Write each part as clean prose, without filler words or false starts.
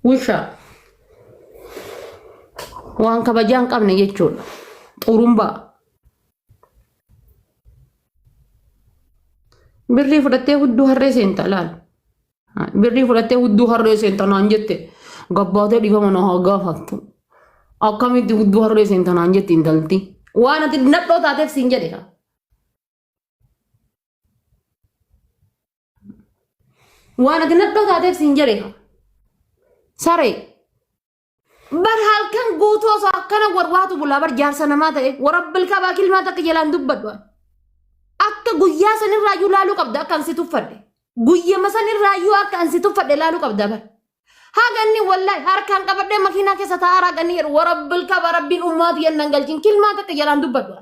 Wusha. Waan kabajaa hin qabne jechuudha. Xurumbaa. Birrii fudhattee hudduu harree seenta laal. Birrii fudhattee hudduu harree seenta naan jette gabbaatee dhiifama na haa gaafattu. Akkamitti hudduu harree seenta naan jette intalti. Waan ati nadhoo taateef siin jedhe kaa. Waan ati nadhoo taateef siin jedhe kaa. Saree. Bar halkan guutuu osoo akkana warwaatu bulaa bar jaarsa namaa ta'e warabbil kabaa kilmaa takka jalaan dubbadhu. Akka guyyaa sanirraayyuu laaluu qabda akka ansi tuffadhe. Guyyama sanirraayyuu akka ansi tuffadhe laaluu qabda bar. Haga inni wallahi harkaan qabadhee makiinaa keessa taa'aa haga inni jedhu warabbil kabaa rabbiin ummaatu yennan galchin kilmaa takka jalaan dubbadhu.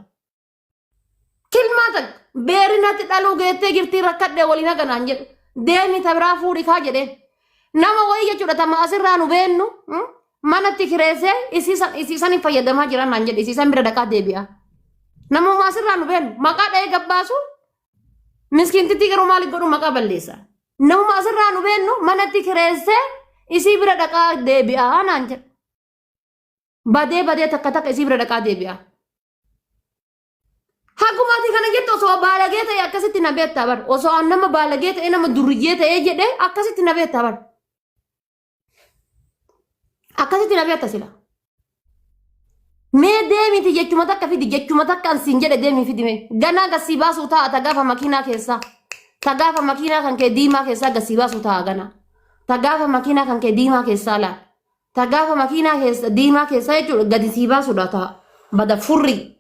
Kilmaa takka beerinatti dhaluu geettee jirtii rakkadhee waliin haga naan jedhu. Deemi ta biraa fuudhi kaa jedheen. Nama wayii jechuudha tama asirraa nu beennu manatti kireessee isiisan hin fayyadamaa jiran naan jedhe isiisan bira dhaqaa deebi'a. Namuma asirraa nu beennu maqaa dha'ee gabbaasu miskiintittii garuu maaliif godhu maqaa balleessa. Namuma asirraa nu beennu manatti kireessee isii bira dhaqaa deebi'a naan jedhe. Badee badee takka takka isii bira dhaqaa deebi'a. Haguma ati kana jettu osoo baalagee ta'e akkasitti na beektaa bar. Osoo an nama baalagee ta'e nama durriyyee ta'e jedhe akkasitti na beektaa bar. Akkasitti na beekta sila. Mee deemiti jechuma takka fidi jechuma takka an siin jedhe deemii fidi mee. Ganaa gasii baasuu taa'a ta gaafa makiinaa keessaa. Ta gaafa makiinaa kan kee diimaa keessaa gasii baasuu taa'a ganaa. Ta gaafa makiinaa kan kee diimaa keessaa laal. Ta gaafa makiinaa keessa diimaa keessaa jechuudha gadi sii baasuudha ta'a. Bada furrii.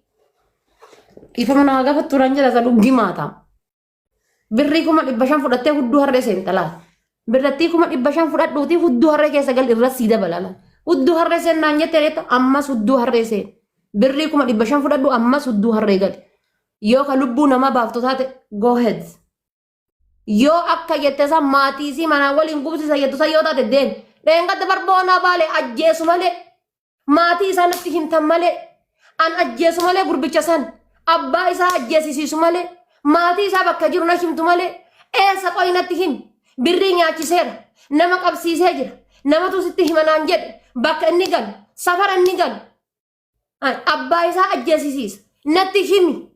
Dhiifama nama gaafattu naan jedha isa dhuggi maata. Birrii 500,000 fudhattee hudduu harree seenta laal. Birrattii 500,000 fudhadhuutii hudduu harree keessa gal irra sii dabala laal. Hudduu harree seen naan jette reetta ammas hudduu harree seen. Birrii 500,000 fudhadhu ammas hudduu harree gali. Yoo ka lubbuu namaa baaftu taate go ahead. Yoo akka jette san maatii isii manaa waliin gubsisa jettu san yoo taate deemi. Dheengadda barboonaa baale ajjeesu malee maatii isaa natti himtan malee an ajjeesu malee gurbicha san abbaa isaa ajjeesisiisu malee maatii isaa bakka jiru na himtu malee eessa qoyi natti himi birrii nyaachiseera nama qabsiisee jira namatu sitti hima naan jedhe bakka inni galu safara inni galu Abbaa isaa ajjeesisiisa. Natti himi.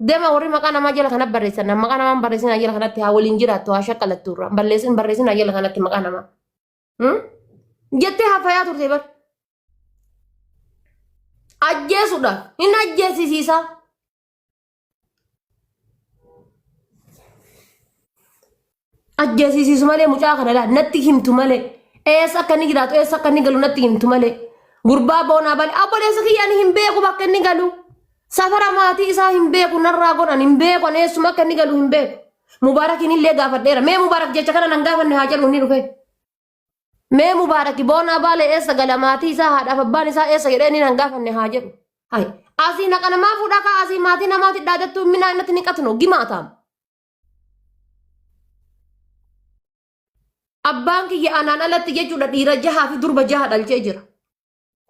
Deema warri maqaa namaa jala kana barreessan. Maqaa namaa hin barreessinaa jala kanatti haa waliin jiraattu haa shaqqalattu irraa. Balleessin barreessinaa jala kanatti maqaa namaa. Jettee hafayaa turte bar. Ajjeesudha. Hin ajjeesisiisa. Ajjeesisiisu malee mucaa kana laa natti himtu malee eessa akka inni jiraatu eessa akka inni galu natti himtu malee gurbaa boonaa balee obboleessa kiyya ani hin beeku bakka inni galu safara maatii isaa hin beeku narraa godhan hin beeku ani eessuma akka inni galu hin beeku mubaarakiin illee gaafadheera mee mubaarak jecha kana nan gaafanne haa jedhu inni dhufe Mee Mubaaraki boonaa baalee eessa gala maatii isaa haadhaaf abbaan isaa eessa jedhee inni nan gaafanne haa jedhu. Hay asii naqa namaa fuudhaa kaa asii maatii namaatti dhaadattuu minaa innatti ni qatnu gimaa taam. Abbaan kiyya anaan alatti jechuudha dhiira jahaa fi durba jaha dhalchee jira.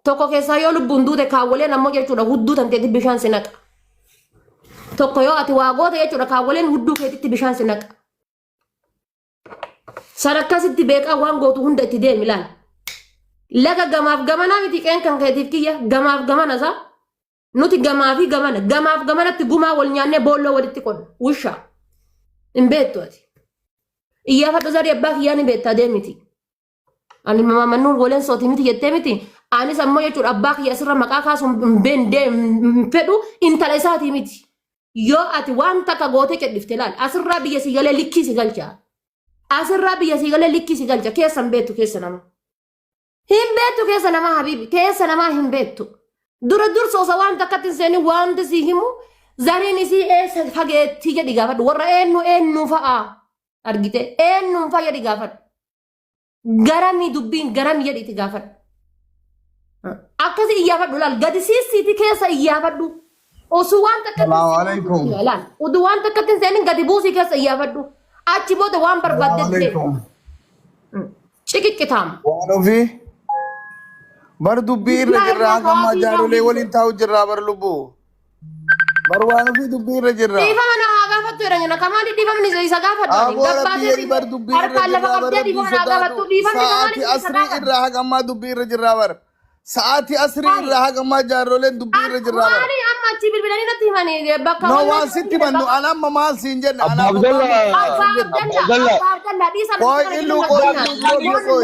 Tokko keessaa yoo lubbuun duute kaawwaleen ammoo jechuudha hudduu tanteetti bishaan si naqa. Tokko yoo ati waa goote jechuudha kaawwaleen hudduu keetitti bishaan si naqa. San akkasitti beekaa waan gootu hunda itti deemi laal. Laga gamaaf gamanaa miti qeen kan keetiif kiyya gamaaf gamana isaa. Nuti gamaa fi gamana gamaaf gamanatti gumaa wal nyaannee boolloo walitti qonna. Wushaa. Hin beektu ati. Iyyaafadhu zarii abbaa kiyyaa ni beektaa deemiti. Ani mamannuu waleen sooti miti jettee miti. Anis ammoo jechuudha abbaa kiyya asirra maqaa kaasuun hin beekne hin fedhu intala isaatii miti. Yoo ati waan takka gootee cedhifte laal asirraa biyya si galee likkii si galcha. Asirraa biyya si galee likkii si galcha keessa hin beektu keessa nama. Hin beektu keessa namaa habiibi keessa namaa hin beektu. Dura dursa osoo waan takkatti hin seenin wanti si himu zariin isii eessa fageettii jedhi gaafadhu warra eenyu eenyu fa'a argite eenyuun fa'a jedhi gaafadhu. Garamii dubbiin garamii jedhi itti gaafadhu. Akkasi iyyaafadhu laal gadi siisiiti keessa iyyaafadhu. Osoo waan takka Salaamu alaikum. laal utuu waan takka hin seenin gadi buusii keessa iyyaafadhu. Achi booda waan Salaamu barbaadde alaikum. ciqiqqitaama. Waan ofii bar dubbii irra Bitaa jirra irraa hanga ammaa sa'aatii jaarolee irraa waliin taa'u jirra bar lubbuu. Bar waan ofii dubbii irra jirra. Dhiifama na haa gaafattu jedhan jenna. Kamaali dhiifamni isa gaafadhu ani. Aboo rabbii Gabbaatee jedhi bar dubbii irra harkaan lafa jirraa bar qabdee rabbii dhiifama na haa sodaadhu. gaafattu. Dhiifamni Sa'aatii kamaaliif isa asrii gaafadhu? irraa haga ammaa dubbii irra jirraa bar. Sa'aatii asrii irraa haga ammaa jaarroleen dubbii irra jirraa bar. Maali amma achi bilbilanii natti himanii bakka No wannoo waan sitti himannu bakka an amma maal siin jenne Abba anaaf Abdalla abbaan maal siin Abbaa jenne. Abba Abdalla Abdalla Abbaa Abdalla dhiisa Qoy nuti kana illuu gidduu qoy galchinaa. illuu qoy qoy.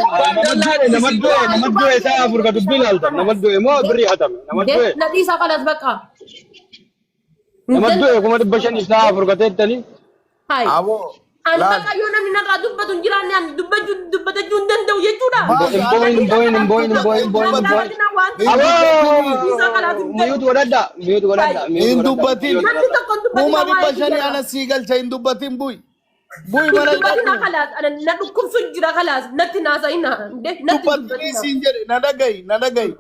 nama du'e nama du'e isaa afur ka dubbii laaltan nama du'e moo birrii hatame nama du'e Na dhiisa kalas bakka. nama du'e 500,000 isaa afur ka teettanii Hai. Aboo Ani laal. bakka yoo namni narraa dubbatu hin jiraanne ani dubbachuu dubbachuu hin danda'u jechuudha. Maal hin booyin hin booyin hin booyin hin booyin hin booyin hin booyin Hin aboo miyuut godhadha miyuut godhadha miyuut Hin godhadha dubbatin. Namni tokko hin dubbatin Kuma waa'ee dhibba shanii kiyya ana sii galcha hin dubbatin bu'i. Bu'i Hin mana dubbatin hidhadhu. kalaas ana na dhukkubsu jira kalaas natti naasa'ina natti hin Dubbatinii dubbatina. siin jedhe na dhagayi na dhagayi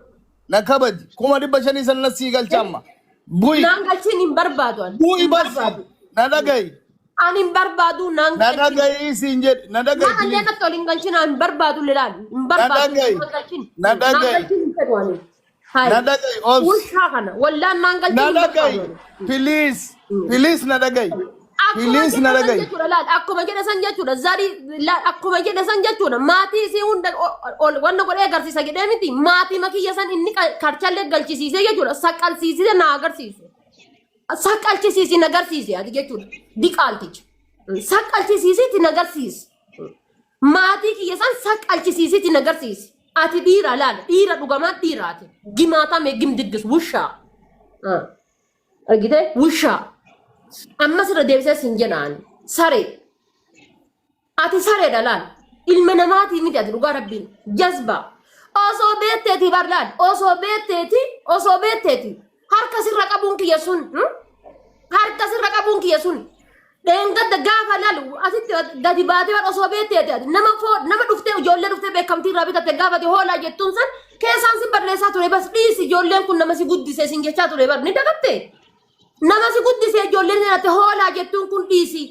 na kabaji. 500,000 sana na sii galcha amma. Bu'i Naan galchiin hin barbaadu ani. bu'i Hin bas barbaadu. na dhagayi Ani hin barbaadu naan na galchiin. dhagayi siin jedhe na dhagayi Naan illee please. natti ol hin galchin ani hin barbaadu lilaan. Hin Na barbaadu dhagayi naan galchin. na Naan dhagayi galchin hin fedhu ani. Hai. na dhagayi obsi Ushaa kana wallaan naan na galchin hin dhagayi barbaadu ani. please please na dhagayi Akkuma please na jedhe san dhagayi. jechuudha laal akkuma jedhe san jechuudha zarii laal akkuma jedhe san jechuudha maatii isii hunda ol wanna godhee agarsiisa jedhee miti maatii makiyya san inni karchallee galchisiisee jechuudha saqqalsiisee na agarsiisu saqqalchisiisi na agarsiise ati jechuudha diqaalticha saqqalchisiisitti na agarsiisi maatii kiyya san saqqalchisiisitti na agarsiisi ati dhiira laal dhiira dhugamaa dhiira ati gimaatame gimdiggis wushaa argite wushaa ammas irra deebisee sin jedhaan saree ati sareedha laal ilma namaatii miti ati dhugaa rabbiin jazba osoo beekteeti bar laal osoo beekteeti osoo beekteeti harka sirra qabuun kiyya sun harka sirra qabuun kiyya sun dheengadda gaafa laal asitti gadi baatee bar osoo beekteeti ati nama foo nama dhuftee ijoollee dhuftee beekamtii irraa bitatte gaafate hoolaa jettuun san keessaan si barreessaa ture bas dhiisi ijoolleen kun nama si guddise sin jechaa ture bar ni dagatte nama si guddise ijoolleen ati hoolaa jettuun kun dhiisi.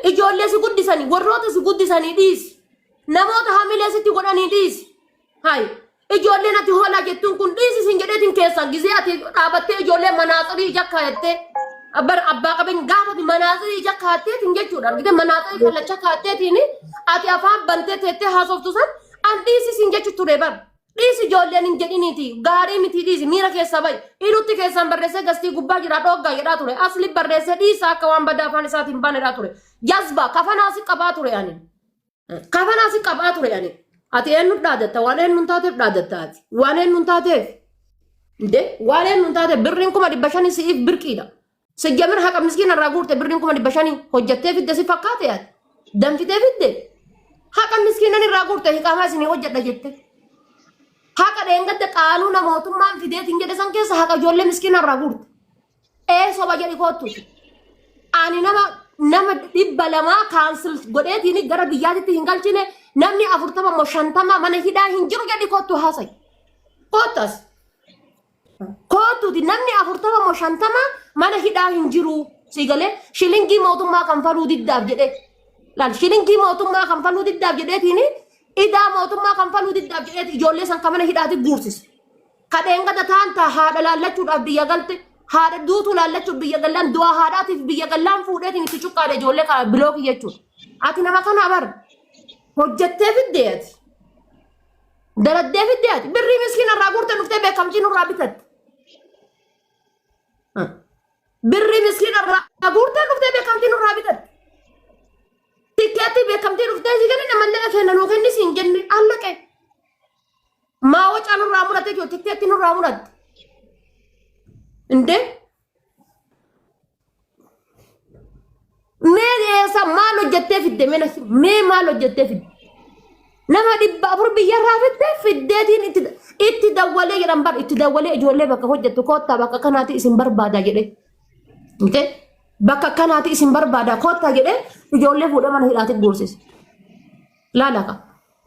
Ijoollee si guddisanii warroota si guddisanii dhiisi. Namoota hamilee sitti godhanii dhiisi. Hayi. Ijoolleen ati hoolaa jettuun kun dhiisi sin jedheetiin keessaa gizee ati dhaabattee ijoollee manaaxirii ija kaayattee bar abbaa qabeenya gaafa ati manaaxirii ija kaatteetiin jechuudha. Argite manaaxirii kallacha kaatteetiin ati afaan bantee teettee haasoftu san an dhiisi sin jechu ture bar. Dhiisi ijoolleen hin jedhiniiti gaarii miti dhiisi miira keessaa bahi. Ilutti keessaan barreessee gastii gubbaa jira dhooggaa jedhaa ture. Asli barreessee dhiisa akka waan badaa afaan isaatiin hin baanedhaa ture. Jazba kafanaa si qabaa ture ani. Kafanaa si qabaa ture ani. Ati eenyu dhaadatta waan eenyu hin taateef dhaadatta ati. Waan eenyu hin taateef. Inde waan eenyu hin taateef birriin 500,000 si'iif birqiidha. Sijjamir haqa miskiina irraa guurte birriin 500,000 hojjattee fidde si fakkaate ati. Danfitee fidde. Haqa miskiinan irraa guurte hiqaamaa isinii hojjedha jette. Haqa dheengadda qaanuuna mootummaan fideetiin jedhe san keessa haqa ijoollee miskiina irraa guurte. Ee soba jedhi koottu. Ani nama 200 cancel godheetiin gara biyyaatitti hin galchine namni 40 immoo 50 mana hidhaa hin jiru jedhi koottu haasayi. Koottas. Koottuuti namni 40 moo 50 mana hidhaa hin jiru. Si galee shilingii mootummaa kanfaluu diddaaf jedhee. Laal shilingii mootummaa kanfaluu diddaaf jedheetiin idaa mootummaa kanfaluu diddaaf jedheeti ijoollee san kan mana hidhaati guursise. Kadheen gada taan taa haadha laallachuudhaaf biyya galte haadha duutuu laallachuuf biyya gallaan du'aa haadhaatiif biyya gallaan fuudheetiin itti cuqqaale ijoollee kana bilookii jechuudha. Ati nama kana bar hojjettee fiddee ati. Daladdee fiddee ati birrii miskiina irraa guurte dhuftee beekamtii nurraa bitatte. Birrii miskiina irraa guurte dhuftee beekamtii nurraa bitatte. Tikkeettii beekamtii dhuftee si kennine mallaqa kenna nuu kenni siin jenne allaqe. Maa wacaa nurraa muratte jiru tikkeettii nurraa muratte. Indee Mee eessa maal hojjettee fidde mee natti mee maal hojjettee fidde? Nama 400 biyyarraa fidde fiddeetiin itti dawwalee jedhan bar itti dawwalee ijoollee bakka hojjettu koottaa bakka kanaati isin barbaada jedhee. Mite bakka kanaati isin barbaada koottaa jedhee ijoollee fuudhee mana hidhaatti guursise. Laalaka.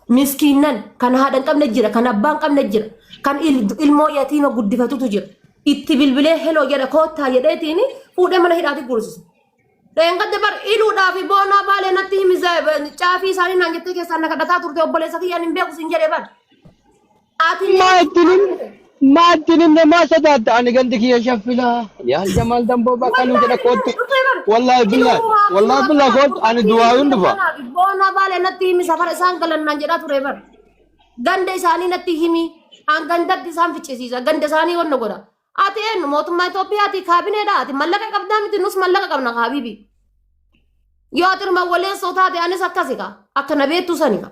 Miskiinnan kan haadha hin qabne jira, kan abbaa hin qabne jira, kan ilmoo yatiima guddifatutu jira. Itti bilbilee heloo jedha koottaa jedheetiin fuudhee mana hidhaatti guursise. Dheengadde bar iluudhaa fi boonaa baalee natti himi caafii isaanii naan jettee keessaan na kadhataa turte obboleessa kiyyaan hin beeku siin jedhee bar. Ati Maa ittiin himne? Maatti nimne maa sodaatta ani gandi kiyya shaffilaa. Yaa Jamaal Damboo baqqaluu jedha koottu. Wallaahi billaahi wallaahi billaahi koottu ani du'aayuun dhufa. Boona baale natti himi safara isaan galan naan jedhaa ture bar. Ganda isaanii natti himi. An gandatti isaan ficcisiisa. Ganda isaanii wanna godha. Ati eenyu mootummaa Itoophiyaati kaabineedha. Ati mallaqa qabdaa miti nus mallaqa qabna haabibi. Yoo ati ilma waleessoo taate anis akkasi ka. Akka na beektu sani ka.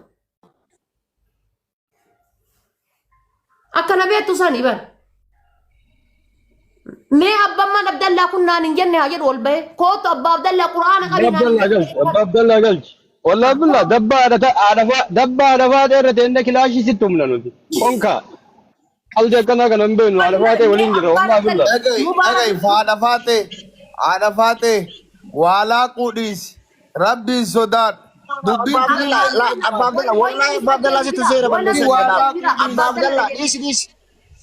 Akka na beektu sani bar. Mee abbammaan Abdallaa kun naan hin jenne haa jedhu ol bahee. Kootu abbaa Abdallaa quraana qabi naan hin Abdallaa galchi. Abbaa Abdallaa galchi. Wallaahi billaa dabbaa haadha haadha irra teenne kilaashii sitti humna nuti. Konkaa. Qaldi akkanaa kana hin beeknu haadha faatee waliin jira wallaahi billaa. Dhaga'i dhaga'i haadha faatee haadha faatee waa laaquu dhiisi rabbiin sodaadhu dubbiin Abbaa Abdallaa, tunillee la, Abbaa Abdallaa, wallahi Abbaa Abdallaa situ seera balleessaa waa jira laal. laaquu Abbaa dhiisi Abdallaa, dhiisi dhiisi.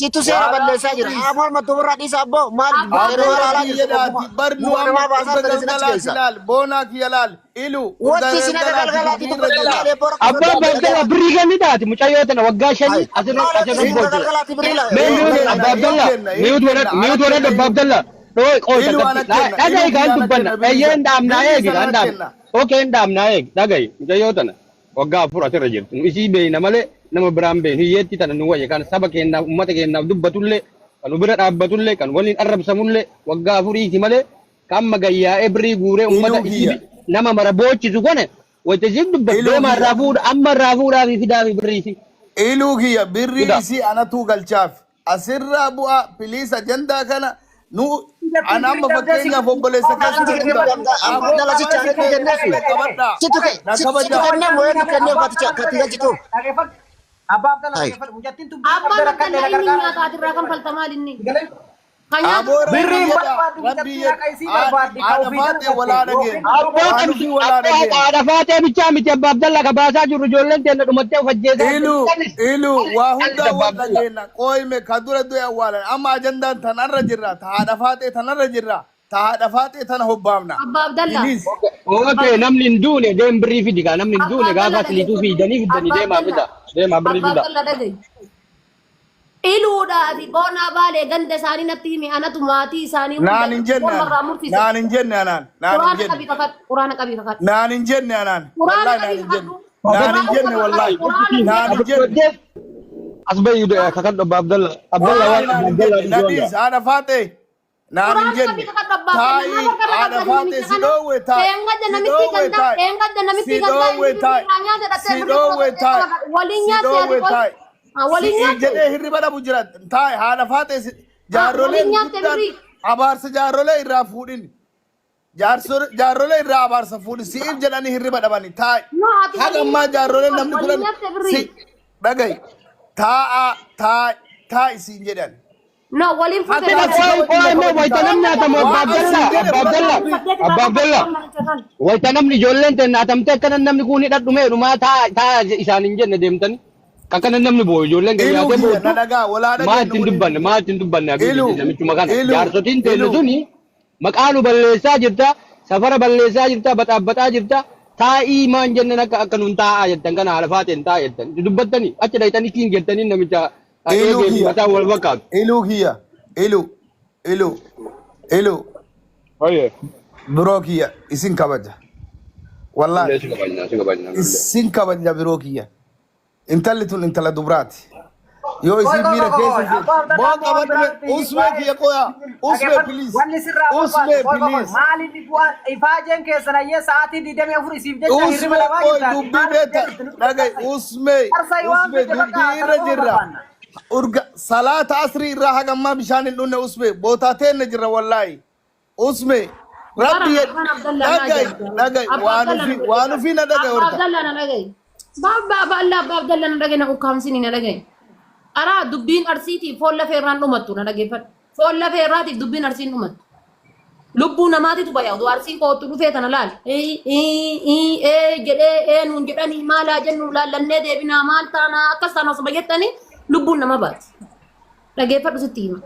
Situ seera waa laaquu balleessaa jira. dhiisi. Haa mormattu ofirraa dhiisa abboo. Maal Abbaa yeroo Aboo ilaalaa rabbii jirtu jedhaati obbuma. bar nu Guba amma namaa baasaa urga jirtan isin achi galgalaati keessa. laal boonaa kiyya laal ilu urga Wanti isin akka galgalaati galgalaati dubbii irra dubbatan jira. maali abboo rakkoo Abbaa sodaa Abdallaa birrii kennitaati mucayyoo tana waggaa shanii Hai. asirra Maal asirra isin akka boojjira. galgalaati birrii laa. Mee Hin mute kenna Abbaa hin Abdallaa kenna hin mute kenna godhadhu ana mute godhadhu kenna Abbaa ilu Abdallaa. Dhooy qoy ilu takkatti ana kenna ilu dhaga'i kiyya kaan ana dubbanna kenna birrii eeyyee sana hin dhaamnaa birrii eegi sana kaan ana dhaamna kenna. okee hin dhaamnaa eegi dhaga'i mucayyoo tana waggaa afur asirra jirti nu isii beeyna malee nama biraan beeynu hiyyeetti tana nu wayya kan saba keenyaaf ummata keenyaaf dubbatullee kan nu bira dhaabbatullee kan waliin arrabsamullee waggaa afuriiti malee kan amma gayyaa'ee birrii guuree ummata Iluu isii kiyya nama mara boochisu kone wayita isiin dubbattu iluu deemaa kiyya irraa fuudha amma irraa fuudhaa fi fidaa fi birrii isii iluu kiyya birrii fidaa. isii anatu galchaaf asirraa bu'aa piliis ajandaa kana nu ana amma fakkeenyaaf obboleessa keessan hunda Abbaa Abdallaa sicha anatu kenneefi. qabadhaa Situ ke na situ kabajaa. kennee moo'eetu kenneef katicha kati galchitu. Hai. Abbaan Abdallaa inni nyaata atirraa kan falta maal inni? Kan nyaata Aboo rabbii Birriin jedha barbaaddu rabbii mucattiin jedha haqa isii barbaaddi ka haadha ofii faatee walaa dalagatte dhageenya yookiin Abbaa waan qabdu ofii walaa abbaa dhageenya. haadha faatee bichaa miti abbaa Abdallaa ka baasaa jirru ijoolleen teenna dhumattee of ajjeesaa Ilu jirti. Callis ilu waa callis hundaa abbaa wal Abdallaa. dhageenya qooyme ka dura du'e awwaalan amma ajandaan tanarra jirra ta haadha faatee tanarra jirra ta haadha faatee tana hobbaafna. Abbaa Abdallaa. Please. Okee namni hin duune deem birrii fidi kaa namni hin Abbaa duune gaafa Abdallaa asliituu dhaga'i. fiidanii fiddanii Abbaa deemaa fida Abdallaa. deemaa birrii Abbaa fida. Abdallaa dhaga'i. Iluudhaa fi boonaa baalee ganda isaanii natti himi anatu maatii isaanii hunda Naan hin jenne morma ani. irraa mursiise. Naan hin jenne anaan. Naan hin Quraana jenne. qabii kakadhu. Quraana qabii kakadhu. Naan hin jenne anaan. Quraana Wallahi naan qabii hin jenne. kakadhu. Naan hin Quraana jenne qabii wallahi. kakadhu. Quraana hin Naan hin jenne. jenne. As bahi kakadhu abbaa Abdallaa Abdallaa Wallahi waan naan abbaa hin Abdallaa jenne. Na dhuguu dhiis haadha faatee. Naan hin Quraana jenne. qabii kakadhu abbaa Abdallaa. Taa'i Maaf harkarra haadha qabda faatee namicha si kana? dhoowwe taa'i. Dheengadda Si namitti dhoowwe gandaa taa'i. dheengadda Si namitti gandaa inni dhoowwe birrii taa'i. irraa nyaata dhattee Si birrii dhoowwe fudhattee taa'i. waliin Si nyaatte ati dhoowwe qoy. taa'i. Waliin Si'iif nyaatte. jedhee hirriba dhabu jira. Taa'i haadha faatee si Waliin jaarroleen nyaatte guddaan birrii. abaarsa jaarrolee irraa fuudhin. Jaarrolee irraa abaarsa fuudhin. Si'iif jedhanii hirriba dhabani. Taa'i. No ati Haga waliin ammaa nyaatte jaarroleen namni waliin kudhan nyaatte si birrii. dhaga'i. Taa'aa taa'i taa'i siin jedhan. No waliin fuute Ati Sila nafsi qoy kabajii qoy na mee kabaji wayita taa'i. namni hatamu abbaa Waan an siin Abdallaa jedhe abbaa fudhadhu Abdallaa dubbii. abbaa Abdallaa wayita namni ijoolleen teenna hatamtee akkana namni kun hidhadhu mee dhumaa taa taa isaan hin jenne deemtanii akkana namni boo'u ijoolleen Iluu gayyaatee kiyya boottu na dhagaa walaa maa dhageenyu ittiin waliin dubbanne maa ittiin dubbanne habibi Iluu namichuma kana iluu jaarsotiin teenna iluu suni maqaa nu balleessaa jirta safara balleessaa jirta baxaabbaxaa jirta taa'ii maan jennen akka akka nun taa'aa jettan kana haala faateen taa'aa jettan dubbattanii achi dhayxanii kiin jettanii namicha iluu eegee fi kiyya mataan wal fakkaatu. iluu kiyya iluu iluu iluu Oye. biroo kiyya isin kabaja wallaahi Illee si kabajna si kabajna nullee. isin kabaja biroo kiyya intalli tun intala dubraati yoo Qoy isin qoy miira qoy qoy keessa abbaa jirtu Abdallaa boo amma waan qabadhu biraatti usmee waa'ee kiyya qoya usmee dhaggeeffadhu please wanni sirraa barbaadu usmee qoy qoy qoy please maal inni bu'aan ifaajeen keessan ayyee sa'aatii 24 isiif jecha hirriba usmee dhabaa qoy jirtaati dubbii maal beeta fiddee jirti nutti dhagay fakkaata usmee Arsai waan usmee fidde bakka dubbii kana irra qofa jirra barbaanna. urga salaata asrii irraa haga ammaa bishaan hin dhunne usmee bootaa teenne jirra wallaahi usmee Bara rabbi jedhi abbaan Abdallaa na dhagay ajaa'ibsa. dhagay Abbaa waan Abdallaa na ufii waan dhaga'i. ufii na dhagay Abbaa horta Abdallaa na dhaga'i. Baabba Abba Abbaa Abdallaa na dhaga'i na ukkaamsini na dhaga'i. Araa dubbiin arsiitiif foon lafee irraan dhumattu na dhageeffadhu. Foon lafee irraatiif dubbiin arsiin dhumattu. Lubbuu namaatitu baya oduu arsiin koottu dhufee tana laal. Ee ee jedhee ee nuun jedhanii maalaa jennu laallannee deebinaa maal taanaa akkas taana osuma jettanii lubbuun nama baati. Dhageeffadhu sitti hima.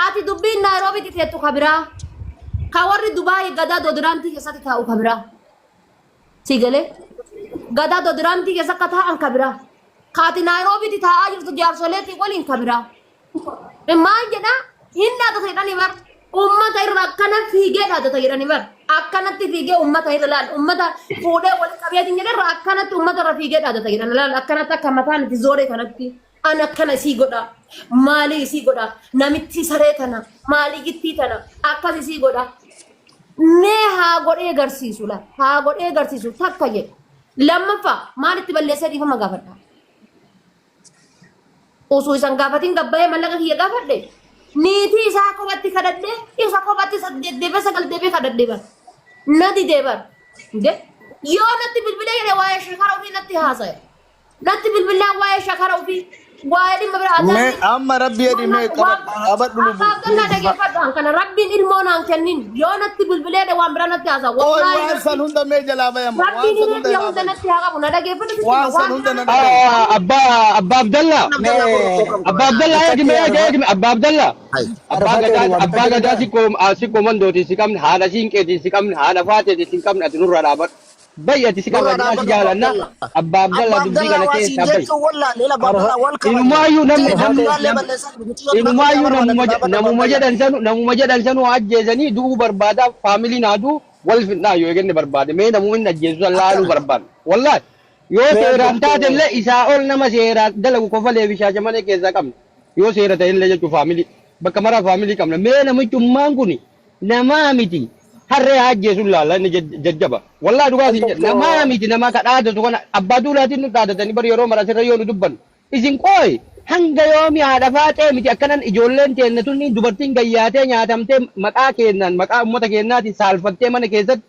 Ati dubbiin Naayiroobiitti teettu ka biraa. Ka warri Dubaayii gadaa doodiraantii keessatti taa'u ka biraa. Si galee? Gadaa doodiraantii keessa akka taa'an ka biraa. Ka ati Naayiroobiitti taa'aa jirtu jaarsoleetii waliin ka biraa. Maal jedha? Hin dhaadata jedhanii bar. Uummata irra akkana fiigee dhaadata jedhanii bar. Akkanatti fiigee uummata irra laal. Uummata fuudhee wal qabeetiin jedhe irra akkanatti uummata irra fiigee dhaadata jedhan laal. Akkanatti akka mataan itti zooree kanatti. An akkana isii godha. Maalii isii godha? Namitti saree tana. Maalii gittii tana. Akkas isii godha. Mee haa godhee garsiisu laal. Haa godhee garsiisu takka jedhe. Lammaffaa maalitti balleessee dhiifama gaafadha? Osoo isan gaafatin gabbayee mallaqa kiyya gaafadhe. Niitii isaa kophatti kadhadhe isa kophatti deddeebi'ee sagal deebi'ee kadhadhe bar. Na didee bar. Inde yoo natti bilbilee jedhe waa'ee shakara ofii natti haasa'e. Natti bilbilaan waa'ee shakara ofii waa'ee dhimma biraa Mee amma rabbi jedhi mee qabadhu lubbu. Abbaa Abdallaa dhageeffadhu an kana rabbiin ilmoo naan kennin yoo natti bilbilee jedhe waan biraa natti haasa'a. Ooy Wallaahi waan san hunda mee jalaa bayama. Waan rabbiin san hiree hunda kiyya jalaa hunda bayama. natti haa qabu na dhageeffadhu sitti Waan hima san waan hunda biraa na natti dhagaye. Abbaa Abbaa Abdallaa Abbaa Abdallaa eegi mee eegi eegi Abbaa Abdallaa Abbaa Gadaa Abbaa Gadaa sikkoo mandootiin si qabne haadha siinqeetiin si qabne haadha faateetiin si qabne ati nurraa dhaabadhu. Bayi ati si Nurraa qabna si dhaabbadhu Abbaa jaalanna Abdallaa. Abbaa Abdallaa Abbaa dubbii Abdallaa kana waa siin keessaa bayi. jechuun wallaalle Abbaa Abdallaa wal kabajna. Inumaayyuu namni Ta'e namni namni namni balleessaa jiru. inumaayyuu namuma Dhaabbadhu Abbaa namuma Abdallaa. jedhan sanu namuma jedhan sanu ajjeesanii du'uu barbaada faamiliin haaduu wal fidnaa yoo eegenne barbaade mee namuma inni ajjeesu san laaluu Akkana. barbaada wallaahi yoo Mee seeraan doktor taatellee isaa ol nama seeraan dalagu kofalee fi shaashamanee keessaa qabna yoo seera ta'ellee jechuu faamilii bakka maraa faamilii qabna mee namichummaan kun namaa miti harree haa ajjeesu laalla inni jajjaba wallaahi dhugaa siin jedha namaa doktor miti nama ka dhaadatu kana abbaa duulaatiin nu dhaadatanii bari yeroo mara asirra yoo nu dubbannu isin qooyi hanga yoomi haadha faaxee miti akkanan ijoolleen teenna tunni dubartiin gayyaatee nyaatamtee maqaa keennan maqaa uummata keennaatiin saalfattee mana keessatti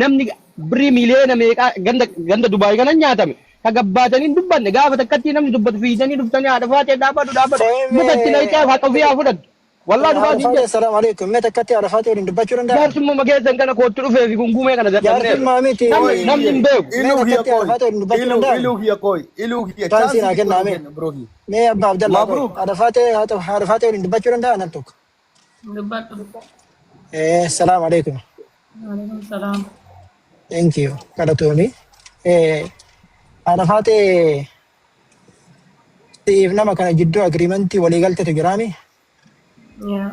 namni birrii miliyoona meeqaa ganda ganda Dubaay kanan nyaatame ka gabbaatanii hin dubbanne gaafa takkatti namni dubbatu fiidanii dhuftanii haadha faaxee dhaabadhu dhaabadhu mukatti naqxee haqa ofii haa fudhattu wallaahi dhugaa siin Arafate jedha assalamu alaikum. Mee takkatti Arafate waliin dubbachuu danda'a? jaarsummaa keessan kana kootti dhufee fi gungumee kana dadhabneerra Jaarsummaa miti. namni Ooy namni hin beeku Mee iluu kiyya takkatti kooy. Arafate waliin dubbachuu Iluu danda'a? iluu kiyya kooy. Iluu kiyya Chaansii chaansii naa xiqqoo kennaa nu mee. kenna bro kiyya. Mee Abbaa Abdallaa kooy. Mabruuk. Arafate Arafate waliin dubbachuu danda'a nam tokko. Dubbadhu. Eh, assalamu alaikum. Waalaikum salaam. Thank you. Galatooni. Eh, Arafate siif nama kana jidduu agreementii waliigalteetu jiraami. Yaa.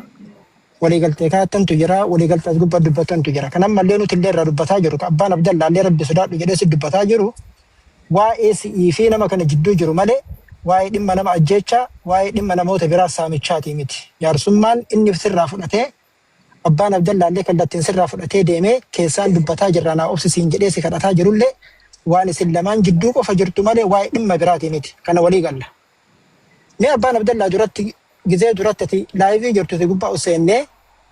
Waliigaltee kaattantu jira, waliigaltee as gubbaa dubbatantu jira. Kan ammallee nuti illee irraa dubbataa jiru, kan abbaan Abdallaa illee rabbi sodaadhu jedhee si dubbataa jiru, waa'ee si'ii fi nama kana jidduu jiru malee waa'ee dhimma nama ajjeechaa, waa'ee dhimma namoota biraa saamichaatii miti. Jaarsummaan inni sirraa fudhatee, abbaan Abdallaa illee kallattiin sirraa fudhatee deemee keessaan dubbataa jirra naa obsi siin jedhee si kadhataa jirullee waan isin lamaan jidduu qofa jirtu malee waa'ee dhimma biraatii miti. Kana walii galla. Mee abbaan Abdallaa duratti gizee duratti ati live jirtu si gubbaa ol seennee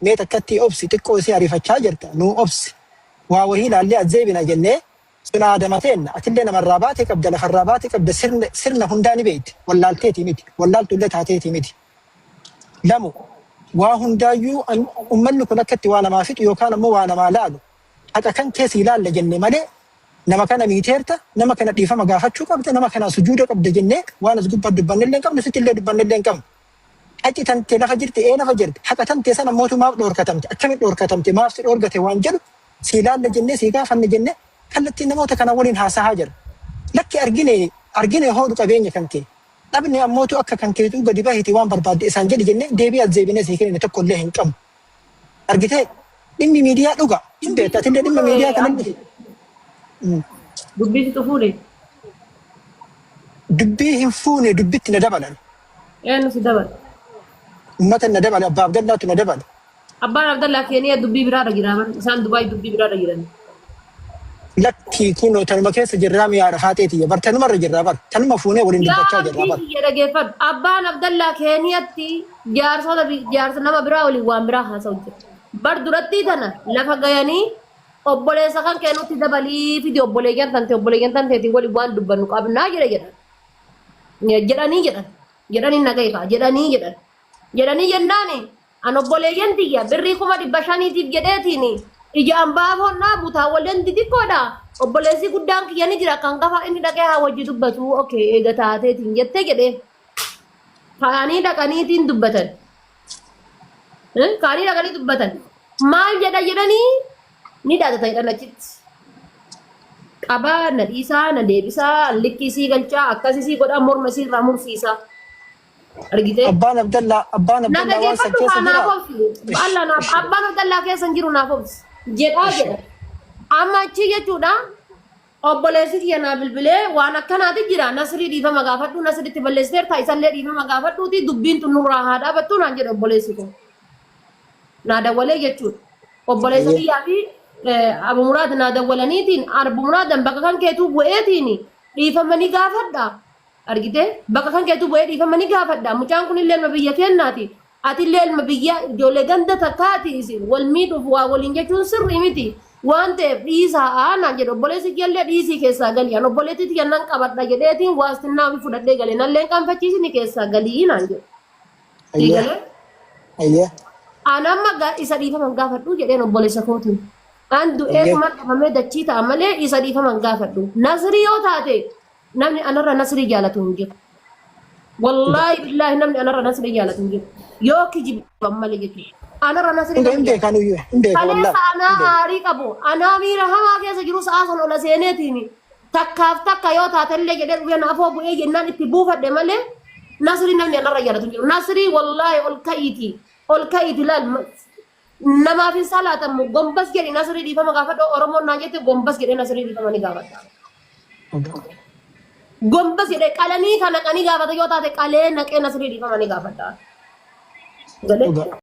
mee takkatti obsi xiqqoo isii ariifachaa jirta nuu obsi waa wahii laallee as deebina jennee sun aadama teenna atillee namarraa baate qabda lafarraa baate qabda sirna sirna hundaa ni beekti wallaalteetii miti wallaaltullee taateetii miti lamu waa hundaayyuu ummanni kun akkatti waa namaa fixu yookaan ammoo waa namaa laalu haqa kan kee sii laalla jenne malee nama kana miiteerta, nama kana dhiifama gaafachuu qabda, nama kanaa sujuuda qabda jennee waan as gubbaa dubbannellee hin qabnu, sitti illee dubbannellee hin qabnu. Haqi tantee lafa jirti, ee lafa jirti. Haqa tantee sana mootu maaf dhoorkatamte, akkamitti dhoorkatamte, maaf si dhoorgate waan jedhu sii laalla jennee sii gaafanne jennee kallattiin namoota kana waliin haasahaa jira. Lakki argine argine hoodhu qabeenya kan kee. Dhabne ammootu akka kan keetuu gadi bahiti waan barbaadde isaan jedhi jennee deebii as deebinee sii kennine tokko illee hin qabnu. Argitee dhimmi miidiyaa dhuga hin beekta atillee dhimma miidiyaa kanallee. Dubbii si fuudhe. Dubbii hin fuune dubbitti na dabalan. Eenyu si dabala? Ummata na dabale abbaa Abdallaatu na dabale. Abbaan Abdallaa Keeniyaa dubbii biraarra jira man isaan Dubaay dubbii biraarra jiran. Lakkii kunoo tanuma keessa jirraa mi'aa rafaateetiyya bar tanumarra jirraa bar tanuma fuunee waliin Yaa dubbachaa jirraa abdii bar. kiyya dhageeffadhu. Abbaan Abdallaa Keeniyaatti jaarsota jaarsa nama biraa waliin waan biraa haasa'u jira. Bar durattii tana lafa gayanii obboleessa kan kee nutti dabalii fidi obboleeyyan tante obboleeyyan tanteetiin waliin waan dubbannu qabnaa jedhe jedhan. Jedhanii jedhan. Jedhanii nagayii fa'a jedhanii jedhan. Jedhanii jennaani an obboleeyyan tiyya birrii 500,000tiif jedheetiin ija ambaafoon dhaabu taawwaleen xixiqqoodha. Obboleessi guddaan kiyya ni jira kan gafa inni dhaqee haa wajji dubbatu okee eega taateetiin jette jedhee. Ka'anii dhaqaniitiin dubbatan. Ka'anii dhaqanii dubbatan. Maal jedha jedhanii ni dhaadata jedhan achitti. Qabaa na dhiisaa na deebisaa likkii isii galchaa akkas isii godhaa morma isii irraa mursiisaa. Argitee? Abbaan Abdallaa abbaan Na Abdallaa waan san dhageeffadhu keessa kaa naaf jira. obsi. Ish Alla naaf ish abbaan Abdallaa keessa hin jiru naaf obsi. Jedhaa ish. jedha. Amma achi jechuudha obboleessi kiyya naa bilbilee waan akkanaati jira Nasrii dhiifama gaafadhu Nasritti balleessiteerta isallee dhiifama gaafadhuuti dubbiin tun nurraa haa dhaabattu naan jedhe obboleessi koo. Naa dawwalee jechuudha. Obboleessa Ayyee. kiyyaa fi Abu Muraad naa dawwalaniitiin Abu Muraadan bakka kan keetuu bu'eetiin dhiifama ni gaafadha. Argitee? Bakka kan keetuu bu'ee dhiifama ni gaafadha. Mucaan kun illee ilma biyya keennaati. Atillee ilma biyya ijoollee ganda takkaati isin wal miidhuuf waa waliin jechuun sirrii miti. Waan ta'eef dhiisaa naan jedhe obboleessi kiyyallee dhiisii keessaa galii. An obboleettii tiyya nan qabadha jedheetiin waastinnaa ofii fudhadhee gale. Nallee hin qaanfachiisini keessaa galii naan jedhe. Sii Ayyee. galee? Ayyee. An amma isa dhiifama hin gaafadhu jedheen obboleessa kootiin. An du'ee Ayyee. tuman dhabamee dachii ta'a malee isa dhiifama hin gaafadhu. Nasrii yoo taate namni anarra Nasrii jaalatu hin jiru. Wallaahi billaahi namni anarra Nasrii jaalatu hin jiru. Yoo kijiban malee jechuudha. Anarra Nasrii Hin namni beekan jaalatu. iyyuu hin beeka Kaleessa wallaahi anaa hin beeka. aarii qabu anaa miira hamaa keessa jiru sa'aa san ola seeneetiin takkaaf takka yoo taatellee jedhee dhufee na afoo bu'ee jennaan itti buufadhe malee Nasrii namni anarra jaalatu hin jiru. Nasrii wallaahi ol ka'iiti ol ka'iiti laal namaaf hin salaatamu gombas jedhi Nasrii dhiifama gaafadhu Oromoon naan jette gombas jedhee Nasrii dhiifama ni gaafadha. Gombas jedhee qalanii kan naqanii gaafata yoo taate qalee naqee Nasrii dhiifama ni gaafadha. Galee. Dhugaa.